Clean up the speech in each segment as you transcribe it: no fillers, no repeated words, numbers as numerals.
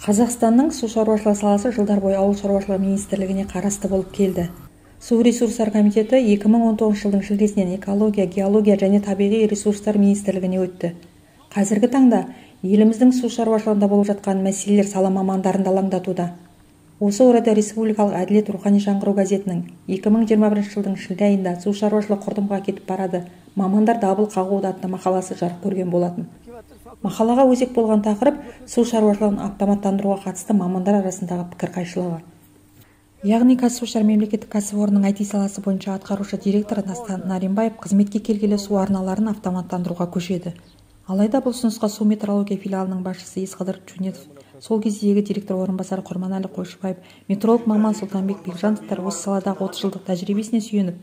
Қазақстанның су шаруашылығы саласы жылдар бойы Ауыл шаруашылығы министрлігіне қарасты болып келді. Су ресурстары комитеті 2019 жылдың шілдесінен Экология, геология және табиғи ресурстар министрлігіне өтті. Қазіргі таңда еліміздің су шаруашылығында болып жатқан мәселелер сала мамандарын да алаңдатуда. Осы орайда Республикалық «Әділет» рухани жаңғыру газетінің 2021 жылдың шілде айында «Су шаруашылығы құрдымға кетіп барады, мамандар дабыл қағуда» атты мақаласы жарық көрген болатын. Мақалаға өзек болған тақырып – су шаруашылығын автоматтандыруға қатысты мамандар арасындағы пікір қайшылығы. Яғни «Қазсушар» мемлекеттік кәсіпорнының IT саласы бойынша атқарушы директоры Дастан Наримбаев қызметке келгелі су арналарын автоматтандыруға көшеді. Алайда бұл ұсынысқа су метрология филиалының басшысы Есқадыр Чунетов, сол кездегі директор орынбасары Құрманәлі Қойшыбаев, метролог маман Сұлтанбек Бекжановтар осы саладағы 30 жылдық тәжірибесіне сүйеніп,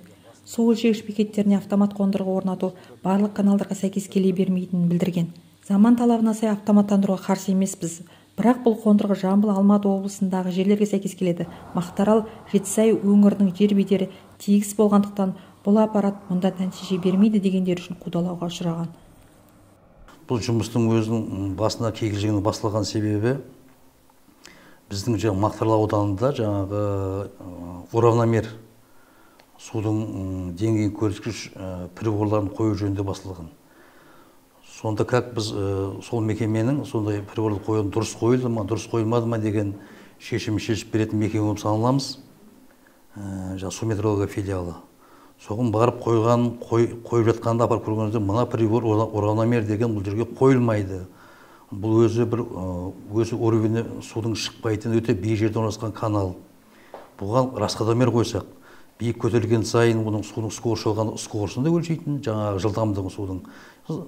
су өлшегіш бекеттеріне автомат қондырғы орнату барлық каналдарға сәйкес келе бермейтінін білдірген. Заман талабына сай автоматтандыруға қарсы емеспіз, бірақ бұл қондырғы Жамбыл, Алматы облысындағы жерлерге сәйкес келеді. Мақтаарал, Жетісай өңірінің жер бедері тегіс болғандықтан, бұл аппарат мұнда нәтиже бермейді дегендер үшін қудалауға ұшыраған. Бұл жұмыстың өзінің басына кикілжіңнің басталған себебі біздің жаңағы Мақтаарал ауданында жаңағы уровномер, судың деңгейін көрсеткіш приборларын қою жөнінде басталған. Сонда как біз сол мекеменің сондай приборлар қою дұрыс қойылды ма, дұрыс қойылмады ма деген шешім шешіп беретін мекеме болып саналамыз, жаңағы су метрология филиалы. Соған барып қойған, қойып жатқанда апарып көргенімізде, мына прибор, уровномер деген, бұл жерге қойылмайды, бұл өзі бір өзі уровені судың шықпайтын өте биік жерде орналасқан канал, бұған расходомер қойсақ, биік көтерілген сайын оның судың скорость алған скоростын да өлшейтін, жаңағы жылдамдығын судың,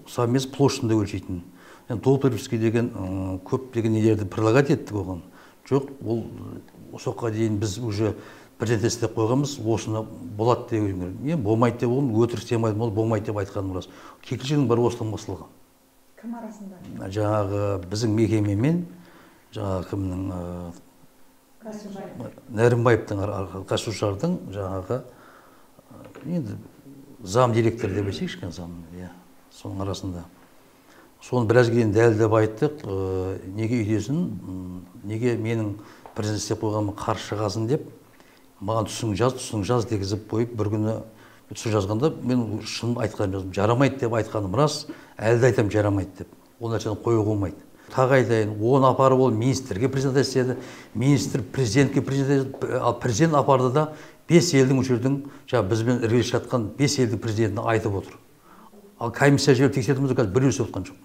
совместно площадь да өлшейтін. Енді доплеровский деген көптеген нелерді предлагать еттік оған. Жоқ, ол осы дейін біз уже презентация істеп қойғанбыз, осыны болады деп. Мен болмайды деп, оны өтірік істей алмаймын, ол болмайды деп айтқаным рас. Кикілжіңнің бәрі осыдан басталған. Кім арасында? Жаңағы біздің мекемемен жаңағы кімнің, Нәрімбаевтың, Қазсушардың жаңағы енді зам директор деп айтсайықшы, кішкене зам, иә, соның арасында. Соны біразға дейін дәлелдеп айттық, неге өйтесің, неге менің презентация істеп қойғаныма қарсы шығасың деп, маған түсің жаз, түсің жаз дегізіп қойып, бір күні түсі жазғанда мен шын айтқаным жаздым. Жарамайды деп айтқаным рас, әлі де айтамын жарамайды деп, ол нәрсені қоюға болмайды. Тағы айтайын, оны апарып ол министрге презентация істеді, министр президентке презентация, ал президент апарды да бес елдің, осы жердің жаңағы бізбен іргелес жатқан бес елдің президентіне айтып отыр. Ал комиссия жіберіп тексертіп, қазір біреу істеп жатқан жоқ,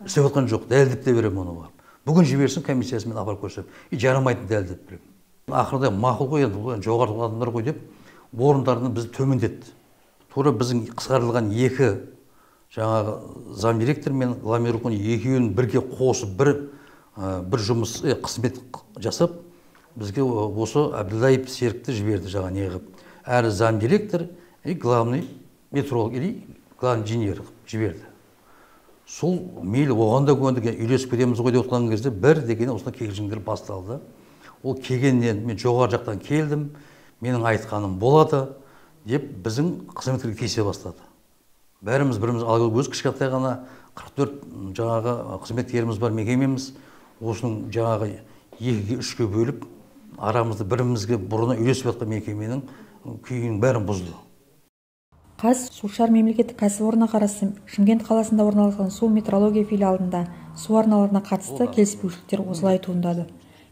істеп жатқан жоқ. Дәлелдеп те беремін оны барып, бүгін жіберсін комиссиясымен, апарып көрсетемін и жарамайтынын дәлелдеп беремін. Ақырында мақұл ғой енді, бұл жоғары адамдар ғой деп, орындарını бізді төмендетті. Тура біздің қысқартылған екі жаңағы зам директор мен главный екеуін бірге қосып, бір жұмыс, қызмет жасап, бізге осы Әбділдаев Серікті жіберді. Жаңа не қылып, әрі зам директор и главный метролог или главный инженер қылып жіберді. Сол мейлі, оған да көндік, үйлесіп кетеміз ғой деп отырған кезде бір деген осындай кикілжіңдер басталды. Ол келгеннен мен жоғары жақтан келдім, менің айтқаным болады деп біздің қызметкерге тиісе бастады. Бәріміз біріміз, ал өз кішкентай ғана 44 жаңағы қызметкеріміз бар мекемеміз, осының жаңағы екіге, үшке бөліп, арамызды бірімізге бұрын үйлесіп жатқан мекеменің күйінің бәрін бұзды. «Қазсушар» мемлекеттік кәсіпорнына қарасты Шымкент қаласында орналасқан су метрология филиалында су арналарына қатысты келіспеушіліктер осылай туындады.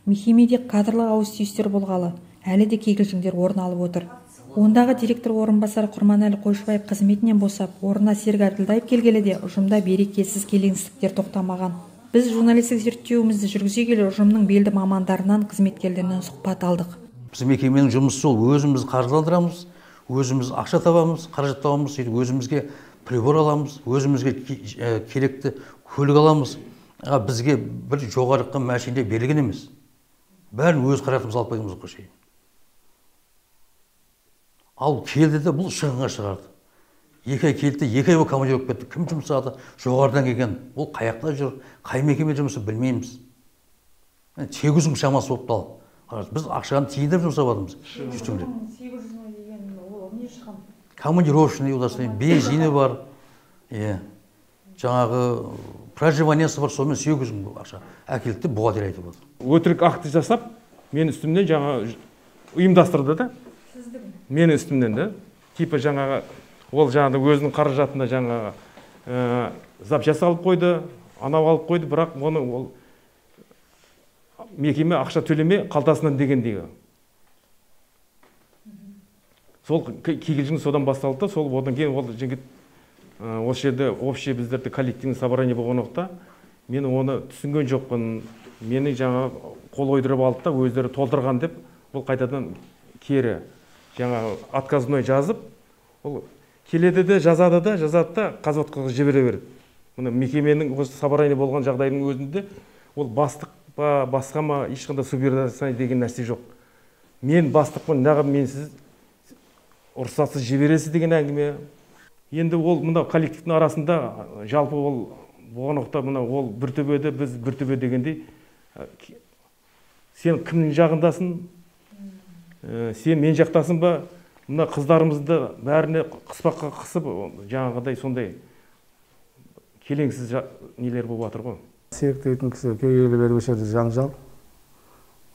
Мекемеде кадрлық ауыс-түйістер болғалы әлі де кикілжіңдер орын алып отыр. Ондағы директор орынбасары Құрманәлі Қойшыбаев қызметінен босап, орнына Серік Әбділдаев келгелі де ұжымда берекесіз келеңсіздіктер тоқтамаған. Біз журналистік зерттеуімізді жүргізе келе ұжымның белді мамандарынан, қызметкерлерінен сұхбат алдық. Біздің мекеменің жұмысы сол: өзіміз қаржыландырамыз, өзіміз ақша табамыз, қаражат табамыз, сөйтіп өзімізге прибор аламыз, өзімізге керекті көлік аламыз. Бізге бір жоғары жақтан машина берілген емес, бәрін өз қаражатымызға алып қойғанбыз ғой. Ал келді де бұл шығынға шығарды. 2 ай келді де, 2 ай бойы командировка кетті. Кім жұмсады? Жоғарыдан келген ол қай жақта жүр, қай мекеме жұмысы, білмейміз. 800 мың шамасы болып қалды. Біз ақшаны тиындап жұмсап жатырмыз. 800 мың деген ол не шығын? Командировочный, бензині бар, иә, жаңағы проживаниясы бар, сонымен 800 мың ақша әкелді деп бухгалтер айтып отыр. Өтірік акт жасап, менің үстімнен жаңа ұйымдастырды да. Менің үстімнен да. Типа жаңағы ол жаңағы өзінің қаражатына жаңағы запчасть алып қойды, анау алып қойды, бірақ оны ол мекеме ақша төлеме қалтасынан дегендегі. Сол кикілжің содан басталды, сол одан кейін ол жігіт осы жерде общий біздерде коллективный собрание болған уақытта мен оны түсінген жоқпын, мені жаңа қол ойдырып алды да өздері толтырған деп, бұл қайтадан кері жаңа отказной жазып, ол келеді де жазады да, жазады да қазводқа жібере береді. Мына мекеменің осы собрание болған жағдайдың өзінде ол бастық па, басқа ма, ешқандай субъординация деген нәрсе жоқ. Мен бастықпын, неғып мен сіз рұқсатсыз жібересіз деген әңгіме. Енді ол мына коллективтің арасында жалпы ол болған уақытта мына ол бір төбеде, біз бір төбе дегендей, сен кімнің жағындасың, сен мен жақтасың ба, мына қыздарымызды бәріне қыспаққа қысып, жаңағыдай сондай келеңсіз нелер болып жатыр ғой. Серік дейтін кісі келгелі бері осы жерде жанжал.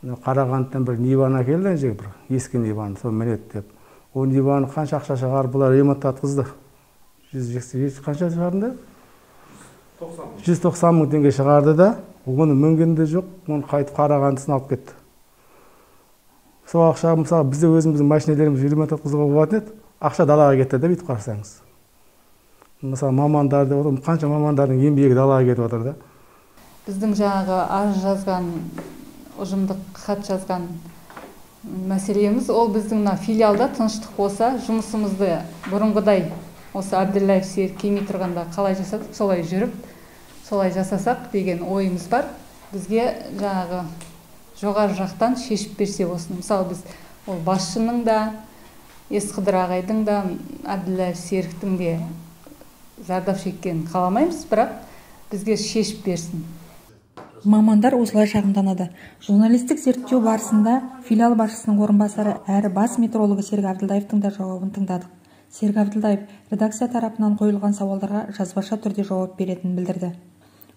Қарағандыдан бір Ниваны әкелді, ана жерге бір ескі Ниваны, сол мінеді деп. Ол Ниваны қанша ақша шығарып, бұлар ремонттатқызды. Қанша шығарды? 190 мың теңге шығарды да, оны мінген де жоқ, оны қайтып Қарағандысын алып кетті. Сол ақша, мысалы, бізде өзіміздің машинелерімізді ремонттатқызуға болатын еді, ақша далаға кетті да, бүйтіп қарасаңыз. Мысалы, мамандар деп отыр, қанша мамандардың еңбегі далаға кетіп отыр да. Біздің жаңағы арыз жазған, ұжымдық хат жазған мәселеміз, ол біздің мына филиалда тыныштық болса, жұмысымызды бұрынғыдай осы Әбділдаев Серік келмей тұрғанда қалай жасадық, солай жүріп, солай жасасақ деген ойымыз бар. Бізге жаңағы жоғары жақтан шешіп берсе осыны. Мысалы, біз ол басшының да, Есқыдыр ағайдың да, Әбділдаев Серіктің де зардап шеккенін қаламаймыз, бірақ бізге шешіп берсін. Мамандар осылай шағымданады. Журналистік зерттеу барысында филиал басшысының орынбасары әрі бас метрологы Серік Әбділдаевтың да жауабын тыңдадық. Серік Әбділдаев редакция тарапынан қойылған сауалдарға жазбаша түрде жауап беретінін білдірді.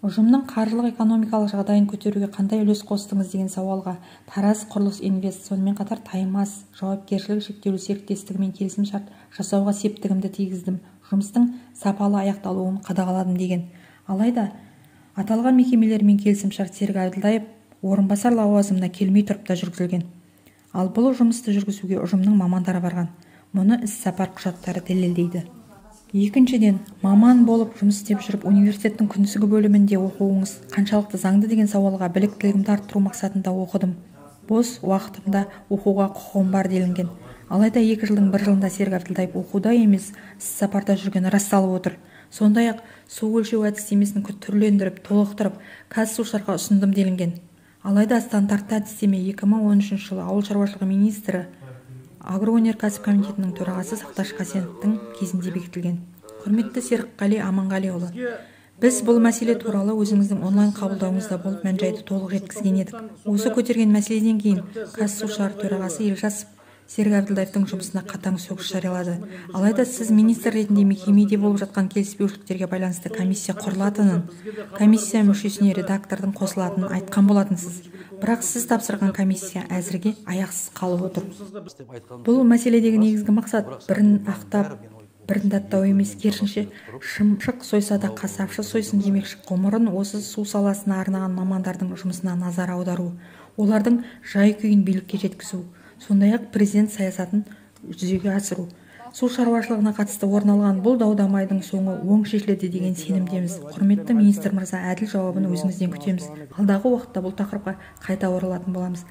Ұжымның қаржылық экономикалық жағдайын көтеруге қандай үлес қостыңыз деген сауалға Тараз құрылыс инвест, сонымен қатар Таймас жауапкершілігі шектеулі серіктестігімен келісімшарт жасауға септігімді тигіздім, жұмыстың сапалы аяқталуын қадағаладым деген. Алайда аталған мекемелермен келісімшарт Серік Әбділдаев орынбасар лауазымына келмей тұрып та жүргізілген. Ал бұл жұмысты жүргізуге ұжымның мамандары барған. Мұны іс-сапар құжаттары дәлелдейді. Екіншіден, маман болып жұмыс істеп жүріп университеттің күндізгі бөлімінде оқуыңыз қаншалықты заңды деген сауалға біліктілігімді арттыру мақсатында оқыдым. Бос уақытымда оқуға құқығым бар делінген. Алайда 2 жылдың 1 жылында Серік Әбділдаев оқуда емес, іс-сапарда жүргені расталып отыр. Сондай-ақ су өлшеу әдістемесін түрлендіріп, толықтырып, қазсушарға ұсындым делінген. Алайда стандартты әдістеме 2013 жылы Ауыл шаруашылығы министрі Агроөнеркәсіп комитетінің төрағасы Сақташ Қасеновтың кезінде бекітілген. Құрметті Серікқали Аманғалиұлы, біз бұл мәселе туралы өзіңіздің онлайн қабылдауыңызда болып мән-жайды толық жеткізген едік. Осы көтерген мәселеден кейін Қазсушар төрағасы Елжасов Серік Әбділдаевтың жұмысына қатаң сөгіс жариялады. Алайда сіз министр ретінде мекемеде болып жатқан келіспеушіліктерге байланысты комиссия құрылатынын, комиссия мүшесіне редактордың қосылатынын айтқан болатынсыз. Бірақ сіз тапсырған комиссия әзірге аяқсыз қалып отыр. Бұл мәселедегі негізгі мақсат бірін ақтап, бірін даттау емес, керісінше шымшық сойса да қасапшы сойсын демекші, ғұмырын осы су саласына арнаған мамандардың жұмысына назар аудару, олардың жай-күйін билікке жеткізу, сондай-ақ президент саясатын жүзеге асыру. Су шаруашылығына қатысты орын алған бұл дау-дамайдың соңы оң шешіледі деген сенімдеміз. Құрметті министр мырза, әділ жауабын өзіңізден күтеміз. Алдағы уақытта бұл тақырыпқа қайта оралатын боламыз.